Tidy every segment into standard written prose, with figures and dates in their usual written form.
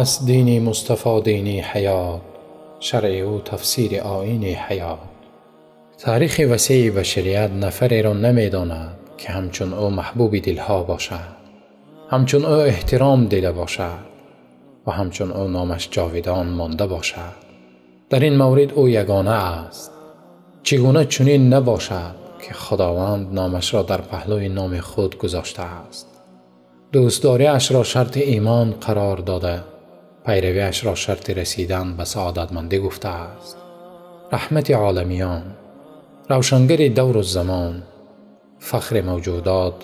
Аст дини Мустафо дини ҳаёт, шаръи ӯ тафсири оини ҳаёт. Таърихи васеи башарият нафареро намедонад, ки ҳамчун ӯ маҳбуби дилҳо бошад, ҳамчун ӯ эҳтиром дида бошад ва ҳамчун ӯ номаш ҷовидон монда бошад. Дар ин маврид ӯ ягона аст. Чӣ гуна чунин набошад, ки Худованд номашро дар паҳлӯи номи худ гузоштааст, дӯстдориашро шарти имон қарор дода, пайравиашро шарти расидан ба саодатмандӣ гуфтааст. Раҳмати оламиён, равшангари давру замон, фахри мавҷудот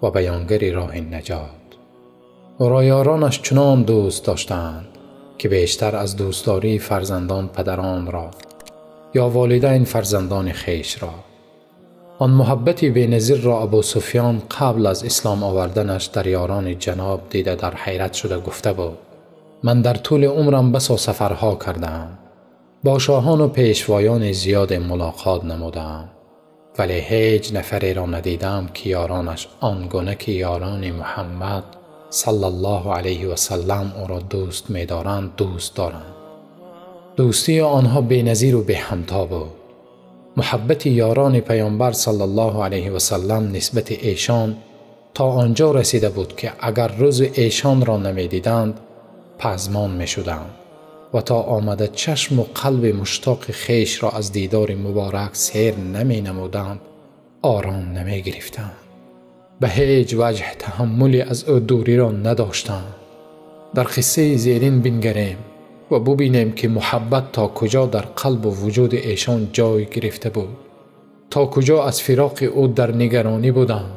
ва баёнгари роҳи наҷот. Ӯро ёронаш чунон дӯст доштаанд, ки бештар аз дӯстдории фарзандон падаронро ё волидайн фарзандони хешро. Он муҳаббати беназирро Абу Суфён қабл аз ислом оварданаш дар ёрони ҷаноб дида дар ҳайрат шуда гуфта буд: ман дар тӯли умрам басо сафарҳо кардаам, бо шоҳону пешвоёни зиёде мулоқот намудаам, вале ҳеҷ нафареро надидам, ки ёронаш он гуна ки ёрони Муҳаммад саллаллоҳу алайҳи васаллам ӯро дӯст медоранд дӯст доранд. Дӯстии онҳо беназиру беҳамто буд. Муҳаббати ёрони паёмбар саллаллоҳу алайҳи васаллам нисбати эшон то он ҷо расида буд, ки агар рӯзи эшонро намедиданд, пазмон мешуданд ва то омада чашму қалби муштоқи хешро аз дидори муборак сер наменамуданд, ором намегирифтанд. Ба ҳеҷ ваҷҳ таҳаммули аз ӯ дуриро надоштанд. Дар қиссаи зерин бингарем ва бубинем, ки муҳаббат то куҷо дар қалбу вуҷуди эшон ҷой гирифта буд, то куҷо аз фироқи ӯ дар нигаронӣ буданд.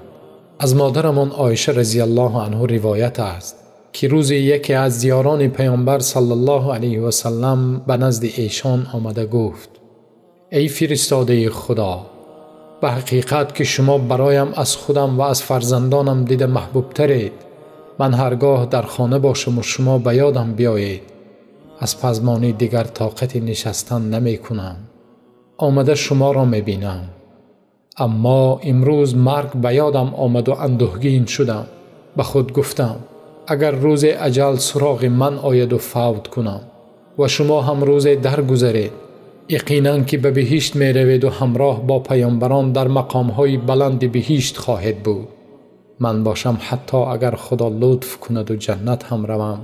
Аз модарамон Оиша разияллоҳу анҳу ривоят аст, ки рӯзе яке аз ёрони паёмбар саллаллоҳу алайҳи васаллам ба назди эшон омада гуфт: эй фиристодаи Худо, ба ҳақиқат ки шумо бароям аз худам ва аз фарзандонам дида маҳбубтаред. Ман ҳаргоҳ дар хона бошам ва шумо ба ёдам биёед, аз пазмонӣ дигар тоқати нишастан намекунам. Омада шуморо мебинам. Аммо имрӯз марг ба ёдам омаду андӯҳгин шудам. Ба худ гуфтам: агар рӯзе аҷал суроғи ман ояду фавт кунам ва шумо ҳам рӯзе даргузаред, яқинан ки ба биҳишт мераведу ҳамроҳ бо паёмбарон дар мақомҳои баланди биҳишт хоҳед буд. Ман бошам, ҳатто агар Худо лутф кунаду ҷаннат ҳам равам,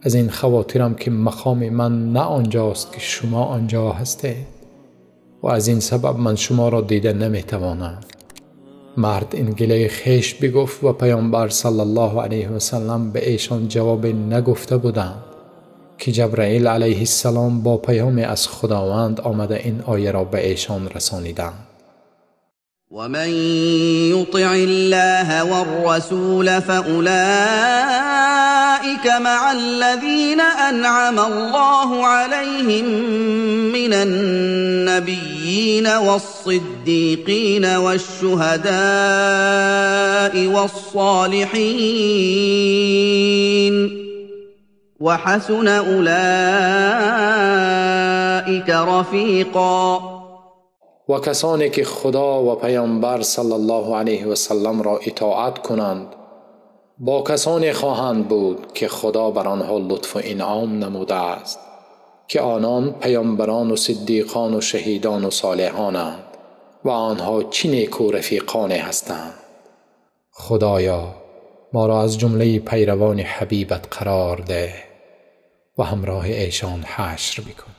аз ин хавотирам, ки мақоми ман на онҷост, ки шумо онҷо ҳастед ва аз ин сабаб ман шуморо дида наметавонам. Мард ин гилаи хеш бигуфт ва паёмбар саллаллоҳу алайҳи васаллам ба эшон ҷавобе нагуфта буданд, ки Ҷабраил алайҳиссалом бо паёме аз Худованд омада ин ояро ба эшон расониданд. ومن يطع الله والرسول فأولئك مع الذين أنعم الله عليهم من النبيين والصديقين والشهداء والصالحين وحسن أولئك رفيقا. Ва касоне ки Худо ва паёмбар саллаллоҳу алайҳи васалламро итоат кунанд, бо касоне хоҳанд буд, ки Худо бар онҳо лутфу инъом намудааст, ки онон паёмбарону сиддиқону шаҳидону солиҳонанд ва онҳо чӣ неку рафиқоне ҳастанд. Худоё, моро аз ҷумлаи пайравони ҳабибат қарор деҳ ва ҳамроҳи эшон ҳашр бикун.